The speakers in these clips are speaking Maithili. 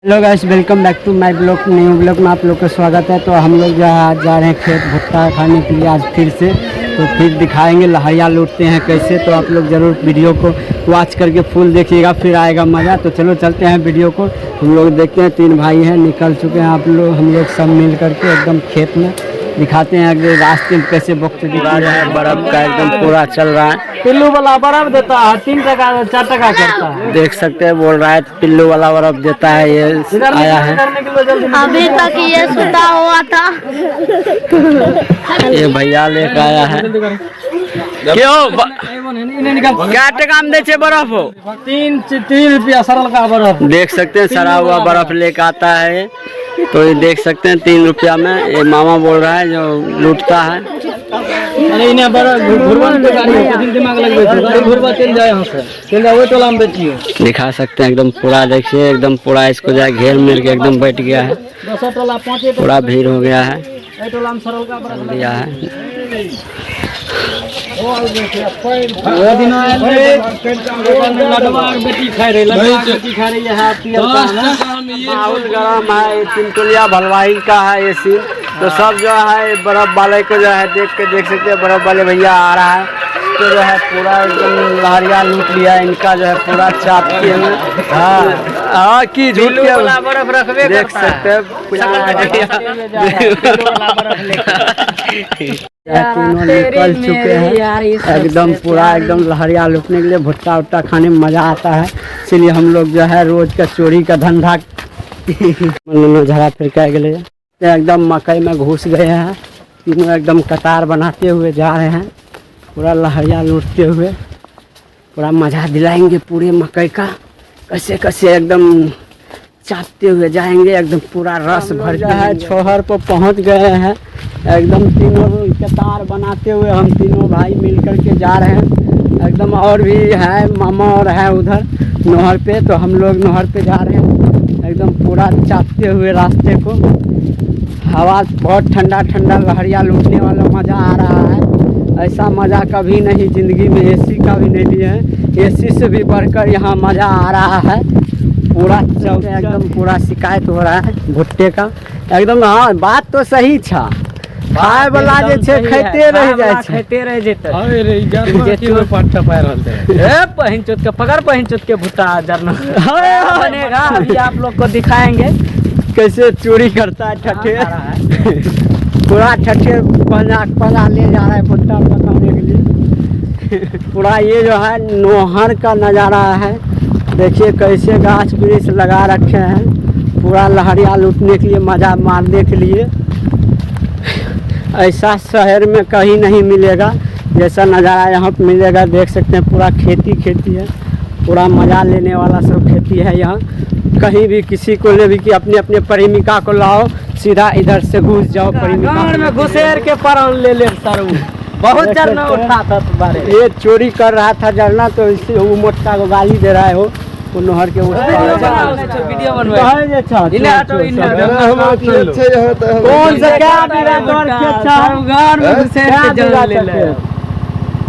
Hello guys, welcome back to my blog. New blog में आप लोग का स्वागत है। तो हम लोग जो है आज जा रहे हैं खेत भुट्टा खाने के लिए आज फिर से। तो फिर दिखाएंगे लहरिया लूटते हैं कैसे। तो आप लोग ज़रूर वीडियो को वॉच करके फुल देखिएगा, फिर आएगा मज़ा। तो चलो चलते हैं वीडियो को हम लोग देखते हैं। तीन भाई हैं, निकल चुके हैं आप लोग, हम लोग सब मिल करके एकदम खेत में दिखाते हैं अगले रास्ते में कैसे वक्त दिखा रहा है। बर्फ़ का एकदम पूरा चल रहा है। पिल्लू वाला बर्फ देता है 3 टका 4 टका करता है। देख सकते हैं, बोल रहा है पिल्लू वाला बर्फ देता है। ये आया है, इधर निकलो जल्दी। अभी तक ये सुता हुआ था। ये भैया लेके आया है। क्यों क्या टका में दे छे बर्फ हो? 3 रुपया सरल का बर्फ। देख सकते हैं सड़ा हुआ बर्फ लेके आता है। तो ये देख सकते हैं 3 रुपया में ये मामा बोल रहा है जो लूटता है। अरे इन्हें बर्फ घुरवा के गाड़ी है, दिन दिमाग लगबे छै, गाड़ी घुरवा चल जाए यहाँ से, चल जाए ओहि टोला में बेचिए। दिखा सकते हैं एकदम पूरा, देखिए एकदम पूरा इसको जाए घेर मेर के एकदम बैठ गया है। दोसर टोला पाँचे पूरा भीड़ हो गया है, एहि टोला में सरल का बर्फ दिया है। ओ दिन आयल रहे, लडवा के बेटी खाइ रहे, लडवा के बेटी खाइ रही है पियर का ना। माहौल गरम है। ये चिंतुलिया भलवाही का है ये सीन। तो सब जो है बर्फ वाले को जो है देख के देख सकते हैं, बर्फ वाले भैया आ रहा है। तो जो है पूरा एकदम लहरिया लूट लिया इनका, जो है पूरा चाप के में। हाँ हाँ की झूठ के बर्फ रखबे देख सकते हैं तीनों निकल चुके हैं एकदम पूरा एकदम लहरिया लूटने के लिए। भुट्टा उट्टा खाने में मजा आता है, इसलिए हम लोग जो है रोज का चोरी का धंधा झड़ा फिर के गए एकदम मकई में घुस गए हैं। तीनों एकदम कतार बनाते हुए जा रहे हैं, पूरा लहरिया लूटते हुए। पूरा मजा दिलाएंगे पूरे मकई का, कैसे कैसे एकदम चाटते हुए जाएंगे, एकदम पूरा रस भर गया है। छोहर पर पहुंच गए हैं एकदम तीनों कतार बनाते हुए। हम तीनों भाई मिल कर के जा रहे हैं एकदम। और भी है मामा और है उधर नहर पे, तो हम लोग नहर पे जा रहे हैं एकदम पूरा चाटते हुए रास्ते को। हवा बहुत ठंडा ठंडा, लहरिया लूटने वाला मज़ा आ रहा है। ऐसा मज़ा कभी नहीं ज़िंदगी में, एसी का भी नहीं लिए हैं, एसी से भी बढ़कर यहाँ मज़ा आ रहा है। पूरा चौक एकदम पूरा शिकायत हो रहा है भुट्टे का एकदम। हाँ बात तो सही छा, खाए वाला जे छे खाइते रह जाय छे। खाइते रह जेतै। जे चोर ए पहिन चोत के पकड़, पहिन चोत के भुट्टा जरना बनेगा, अभी आप लोग को दिखाएंगे। कैसे चोरी करता है ठठे, पूरा ठठे पंजा पंजा ले जा रहा है भुट्टा पकाने के लिए। पूरा ये जो है नोहर का नज़ारा है। देखिए कैसे गाछ वृक्ष लगा रखे हैं, पूरा लहरिया लूटने के लिए, मज़ा मारने के लिए। ऐसा शहर में कहीं नहीं मिलेगा जैसा नज़ारा यहाँ पे मिलेगा। देख सकते हैं पूरा खेती खेती है, पूरा मज़ा लेने वाला सब खेती है यहाँ। कहीं भी किसी को ले भी कि अपने अपने प्रेमिका को लाओ, सीधा इधर से घुस जाओ प्रेमिका गांव में घुसेर के परन ले ले सर, बहुत देख जरना सकते हैं। उठा था तुम्हारे। ये चोरी कर रहा था जरना, तो इससे वो मोटा को गाली दे रहा है वो नहर के उस वीडियो पार। बनाओ, वीडियो बनवाओ। कहे जे छा, इन्हें हटो, चोर, इन्हें चोर। हटो। हमर खेत छै यहाँ तऽ कौन सा क्या बीघा तोहर खेत छा? गांव में घुसेर क्या के जरना बीघा ले छा ले। खेत?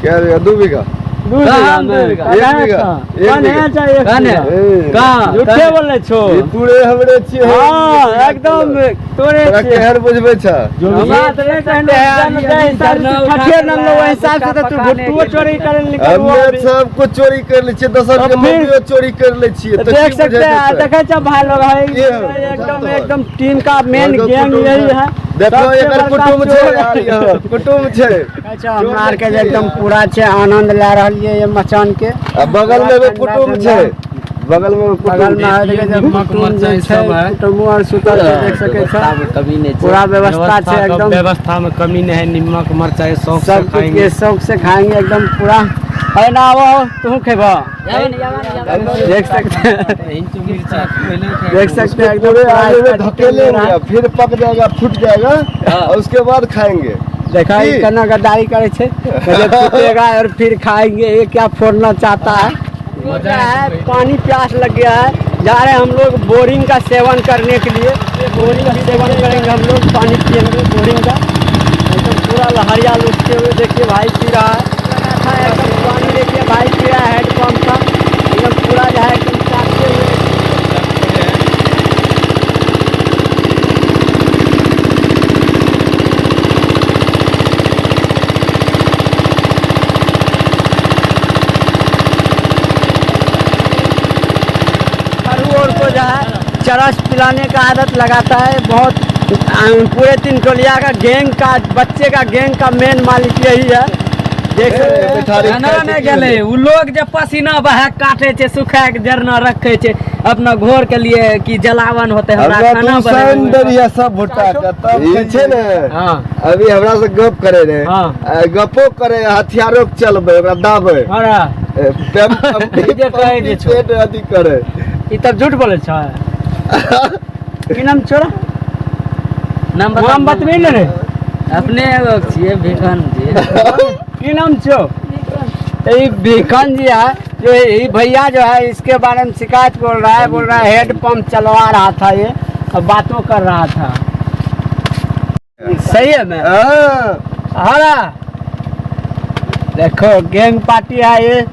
क्या बीघा? 2 बीघा। दू बीघा कहाँ में? दू बीघा? एक कहाँ बीघा, छा? एक कौन बीघा। है छा एक कौन है? बीघा? ए, कहाँ? झूठे बोले छो। ई पूरे हमरे छियै। हाँ एकदम तोरे तोरा छियै। केहन बुझबै छ? हमरा तऽ नहि कहने जाहि हिसाब से ठठे न लो, ओहि हिसाब से तऽ तू भुट्टुओ चोरी करे निकलबो। हमे सब कुछ चोरी कर लै छियै, दोसर के तो फिर- मम्मियो चोरी कर लै छियै। तो तऽ देख की सकते बुझेतै हैं, तोरा? देखे छो भाई लोग है ये हो, एकदम तो। एकदम टीम का मेन तोहर गैंग कुटुम्ब यही छै। है। देखो सबसे एकर बड़का कुटुम्ब छै चोर। यार, यहाँ कुटुम्ब छै। अच्छा हमरा आर के जे एकदम पूरा छै आनंद लए रहलियै ये मचान के। आ बगल में एगो कुटुम्ब छै, बगल में एगो बगल कुटुम्ब में है देखै छै कुटुम्ब जे छै, कुटुम्बो आर सुतल छै, देख सकै छो। कमी नहीं। पूरा व्यवस्था छै एकदम, व्यवस्था में कमी नहीं है। नमक मिर्चाई शौक से सब कुछ खाएंगे। के शौक से खाएंगे एकदम पूरा। अरे ना आओ तू खेबा। देख सकते हैं, देख सकते हैं एकदम पूरे पूरा आगे में इसका डिटेल ले रहा धकेलेंगे है। फिर पक जाएगा, फूट जाएगा और उसके बाद खाएंगे। देखा की? केना गद्दारी करे छे, पहले फूटेगा और फिर खाएंगे। ये क्या फोड़ना चाहता है? मजा है, पानी प्यास लग गया है। जा रहे हैं हम लोग बोरिंग का सेवन करने के लिए। बोरिंग का सेवन करेंगे हम लोग, पानी पियेंगे बोरिंग का एकदम पूरा लहरिया लूटते हुए। देखिए भाई पी रहा है, लगा था एकदम पानी। देखिए भाई पी रहा है हेडपम्प का एकदम पूरा जो है एकदम चाटते हुए। चरस पिलाने का आदत लगाता है बहुत। पूरे तीन टोलिया का गैंग का बच्चे का गैंग का मेन मालिक यही है, देख सकते हैं। बैठारी एना नहि गेलै उ लोग जे पसीना बहा के काटे छै, सुखा के जरना रखे छै अपना घर के लिए कि जलावन होते हमरा हमरा खाना तू बनेबै। सन दरिया सब भुट्टा के तब ई छै ने। हाँ। अभी हमरा से गप करे रहे। हाँ। गपो करे, हथियारो के चलबै, ओकरा दाबै। हाँ। ए, पंपी जे कहै जे छौ। पेट अथी करे। ई तब झूठ बोले छै। की नाम छोड़ा? नाम बता। नाम बतबे ने रे। अपने एगो छियै भिखन जी। की नाम छो? तो ये भीखन जी है जो, ये भैया जो है, इसके बारे में शिकायत बोल रहा है। बोल रहा है हेड पंप चलवा रहा था ये और बातों कर रहा था। सही है मैं? हाँ। हाँ, देखो गैंग पार्टी है ये।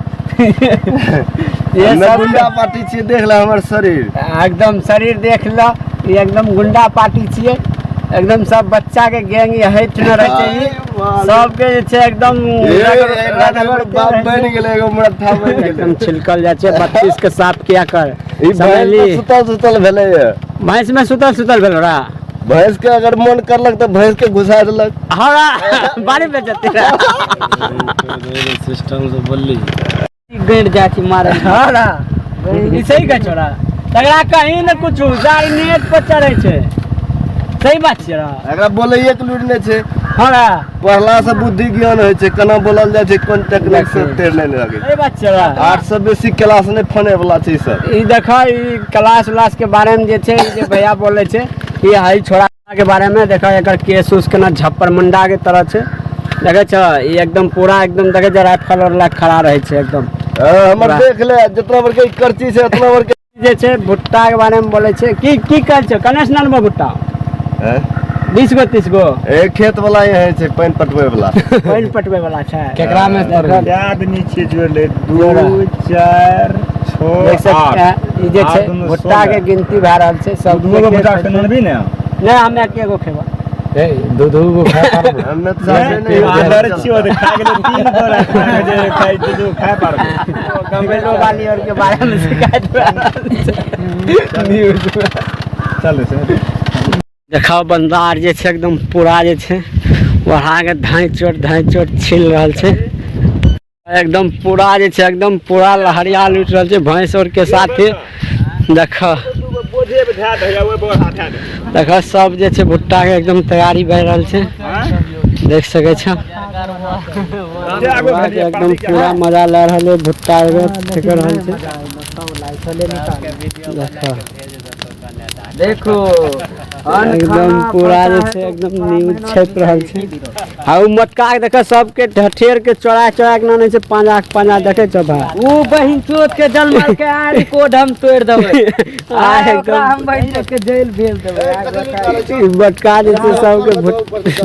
ये हमे सब गुंडा पार्टी छियै, देख ले हमर शरीर। एकदम शरीर देख लो, ये एकदम गुंडा पार्टी छियै। एकदम सब बच्चा के गैंग हेठ न रहै छै। ई सबके जे छै एकदम ए, एकरा हमर बाप बनि गेलै, एगो मरठा बनि गेलै। एकदम छिलकल जाइ छै। 32 के साफ किया कर। ई भैंस समझली? तऽ सुतल सुतल भेलै ये। भैंस में सुतल सुतल भेल रा? भैंस के अगर मन करलक तऽ भैंस के घुसा देलक। हाँ, बारी पे जते। सिस्टम से बोलली। गड़ जाइ छी मारे। हाँ रा, ई सही कहै छौ रा। तकरा कहीं ने कुछ गाड़ी नेट पर चढ़ै छै। सही बात छै रा। एकरा बोलैये के लूरि नहि छै। हाँ रा। पढ़ला से बुद्धि ज्ञान होइ छै, केना बोलल जाइ छै, कोन टेक्निक से टेर नहि लगै। सही बात छै रा। 8 से बेसी क्लास नहि फने वाला छै ई सब। ई देख, ई क्लास उलास के बारे में जे छै, ई जे भैया बोले छै, ई हई छोड़ा के बारे में। देख, एकर केस उस केना झप्पर मुंडा के तरह छै। देखै छ, ई एकदम पूरा एकदम देखै छै, राइफल और लए खड़ा रहै छै एकदम। हाँ, हमर देख ले, जितना बड़का ई करची छै उतना बड़का। जे छै भुट्टा के बारे में बोले छै। की की कहै छै? कने से आनबो भुट्टा? हैं? 20 गो 30 गो? ए, खेत वाला यही छै, पानि पटबै वाला। पानि पटबै वाला छै। केकरा में? देख। आदमी छियै जोड़ले, दू, चारि, छओ, देख सकते आठ। हैं, ई जे छै आठ दुनू भुट्टा के 16। गिनती भए रहल छै सब। दू गो भुट्टा के ननबी ने? नहि, हम एके गो खेबै। ए, दू दू गो खा पारबो? हमे तऽ साफे नहि। आदर छियो तऽ खा गेलै तीन बोरा, खा जे खाइ दू दू खाय पारबो। गमेलो वाली और के बारे में शिकायत भए रहल छै न्यूज में। चल से। देखाओ, बंदा आर जे छै एकदम पूरा जे छै ओढ़ा के धाँइ चोट धाँइ चोट छील रहल छै। एकदम पूरा जे छै एकदम पूरा लहरिया लूटि रहल छै भैंस और के साथे। देख देख, सब जे छै भुट्टा के एकदम तैयारी भए रहल छै। देख सकै छ, एकदम पूरा मजा लए रहल है, भुट्टा एगो फेंक रहल छै। देख। देखो। एकदम पूरा जे छै एकदम न्यूज छपि रहल छै। आ उ मोटका के देख, सबके ढठेर के चोरा चोरा के आनै छै पांजा के पांजा। देखै छौ भाई? उ बहिन चोत के जल मार के आ रिकॉर्ड हम तोड़ देबै। आ आ एकदम एकदम हम बहिन चोत के जेल भेज देबै। ई मोटका जे छै सबके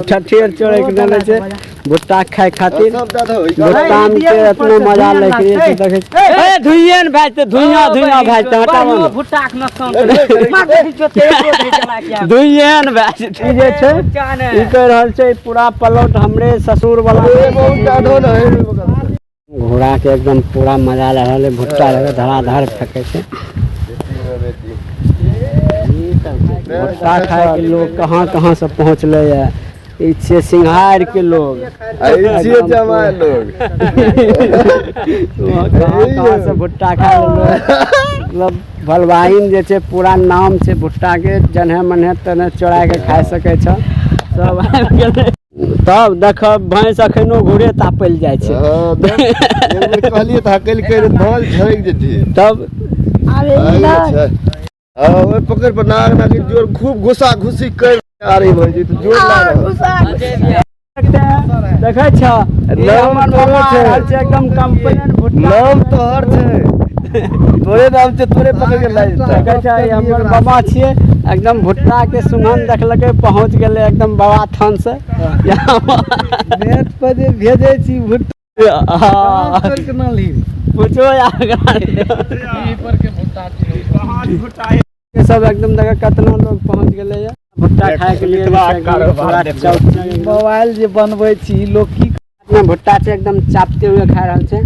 ठठेर चोरा के आनै छै भुट्टा खाय खातिर। सब दए दहो। भुट्टा में के एतना मजा लै के जे छै, देखै छै। ए, धुइये ने भए जेतै, धुइया धुइया भए जेतै, हटाबो ने। भुट्टा के नुकसान कर मार बहिन चोत के एको नहीं चला के आब। धुइये ने भए जेतै। ई जे छै जाने। ई कहि रहल छै पूरा प्लॉट हमरे ससुर वाला। बहुत दए ने। घोड़ा के एकदम पूरा मजा ले रहल है। भुट्टा रहे धड़ाधड़ फेंके छै। भुट्टा खाय के लोग कहाँ कहाँ से पहुँचले है। ई छियै सिंघार के लोग। आ ई छियै जमाए लोग। कहाँ कहाँ से भुट्टा खाय ले लोग। मतलब भलवाइन जे छै पूरा नाम छै भुट्टा के, जन्हे मन्हे तन्हे चोरा के खाय सकै छ। सब आबि गेलै। तब देख, भैंस अखनो घूरे तापल जाइ छै। हाँ, देख, एक बेर कहलियै तऽ हकलि के धल झड़कि जेतियै। तब अरे। अच्छा हाँ, ओहि पकड़ पर नाग नागिन जोर खूब घुसा घुसी कर आ रही भौजी तऽ जोर लागल। देखै छ, ई नाम हमर तोरो मामा छै। आयल छै एकदम कंप्लेन भुट्टा। नाम तोहर छै, तोरे नाम छै, तोरे पकड़ के लाइ जेतै। देखै छ, ई हमर बाबा छियै। एकदम भुट्टा के सुगंध देखलकै, पहुँच गेलै एकदम बाबा थान से। नेट पर जे भेजै छी भुट्टा। हाँ, केना ली? पूछो यार, सब एकदम देख कतना लोग पहुँच गेलै ये भुट्टा खाय के लिए। पूरा चौक मोबाइल जे बनबै छी लोग की अपना भुट्टा छै एकदम चापते हुए खा रहल छै।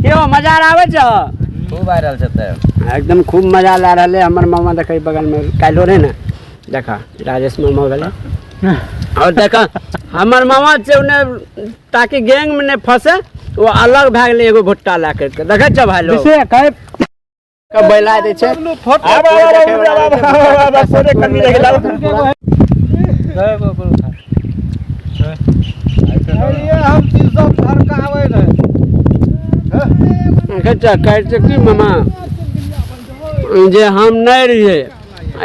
क्यों, मजा आर आबै छौ? खूब वायरल छै तऽ एकदम खूब मजा ला रहल है। हमर मामा देखै बगलमे काल्हिो रहै ने, देखा राजेश मामा भेलै। और देखा हमर मामा छै ओने, ताकि गैंग में नहि फंसे वो अलग भए गेलै एगो भुट्टा लए करके। देखै छ भाई लोग के बैला दै छै। देखै छ कहै छै की मामा जे हम नहि रहियै,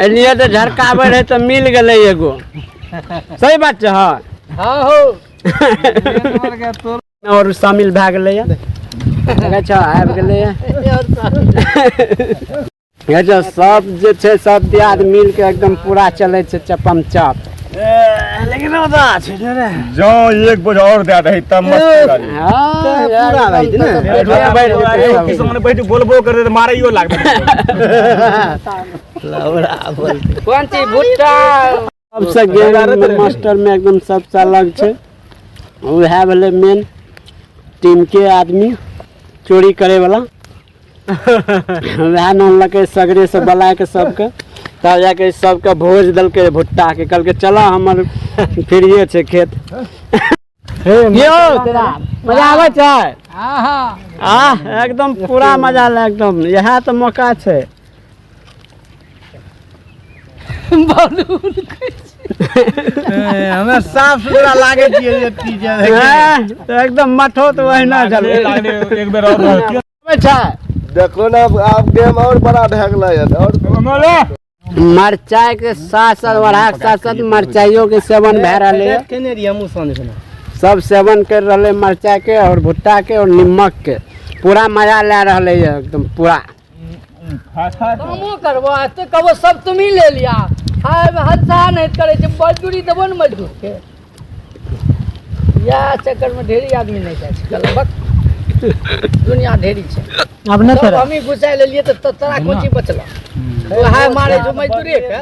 एलियै तऽ झरकाबै रहै तऽ मिल गेलै एगो। सही बात छै। हाँ हँ हो। और शामिल भए गेलैए। देखै छ आबि गेलैए। देखै छ सब जे छै सब दियाद मिल के एकदम पूरा चलै छै चपम चप। जँ एक बोझ और दए दही तब मस्त गाड़ी। हाँ, पूरा पेटवे भरि जेतै सब। किसान बैठ बोलबो करते तऽ मारैयो लागतै। कोन चीज भुट्टा? सबसे गेम में मास्टर में एकदम सबसे अलग छै। वएह भेलै मेन टीम के आदमी चोरी करे वाला। वएह नानलकै सगरे से बला के सबके, तब जाके सबके भोज देलकै भुट्टा के। कहलकै चल हमर फ्रीये छै खेत। यौ मजा आबै छै? आह एकदम पूरा मजा ले एकदम, इएह तऽ मौका छै। हमे साफ सुथरा लागे छियै ये टीचर। हाँ, तऽ एकदम मठो तऽ ओहिना चलबै। एक बेर और रहतियै। आबै छै। देखो ना आब गेम और बड़ा भए गेलै हन और। मरचाइ के साथ साथ वड़ा के साथ साथ मरचाइयो के सेवन भए रहलै है। केने रहियै हमहूँ साँझ खुना। सब सेवन कर रहलै मरचाइ के और भुट्टा के और नीमक के, पूरा मजा लए रहलै है एकदम पूरा। कामो करबो आ तो कहबो सब तुम ही ले लिया। हाय हंसा नहीं करे छै, मजदूरी देबो ने मजदूर के। इएह चक्कर में ढेरी आदमी नहीं जाइ छै। गलबक दुनिया ढेरी छै। अब नहि सब हमही घुसा लेलियै तऽ तोरा कोन चीज बचल? वएह मारे छौ मजदूरे के।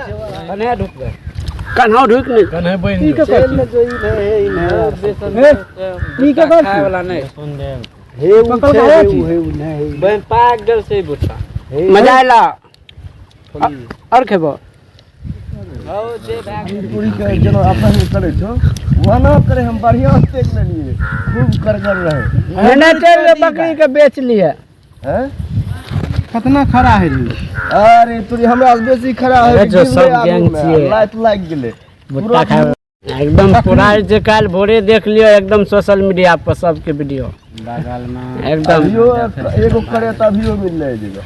कन्हौ ढुक नहि। हे उ छै, हे उ, हे उ नहि। पाक गेल छै भुट्टा। मजा आयल और खेबो। पूरी के जेना अपन करे छौ वना करे, हम बढ़िया से देख लेलिए, खूब करगर रहे। नहि चलि बकरी के बेच लिए। हैं? कितना खड़ा है? अरे तोरी हमरा से बेसी खड़ा है। जो सब गैंग छियै। लाइट लागि गेलै। भुट्टा खाय एकदम पूरा जे काल्हि भोरे देख लियौ एकदम सोशल मीडिया पर सबके वीडियो एकदम। अभियो एगो करे तऽ अभियो मिल जाय जेगा।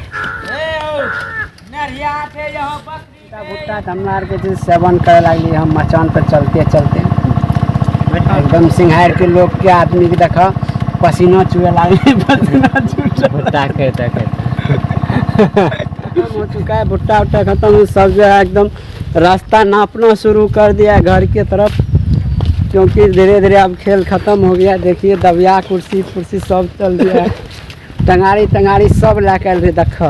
भुट्टा तऽ हमरा आरके जे सेवन करे लागली हम मचान पर चलते चलते एकदम सिंघार के लोग के आदमी के देखा पसीना चुए लागली, पसीना छूटे भुट्टा खेते खेते खत्म हो चुका है भुट्टा उट्टा खत्म। सब जो है एकदम रास्ता नापना शुरू कर दिया है घर के तरफ, क्योंकि धीरे धीरे अब खेल खत्म हो गया। देखिए दबिया कुर्सी फुर्सी सब चल दिया है, टंगारी टंगारी सब ला कर देख।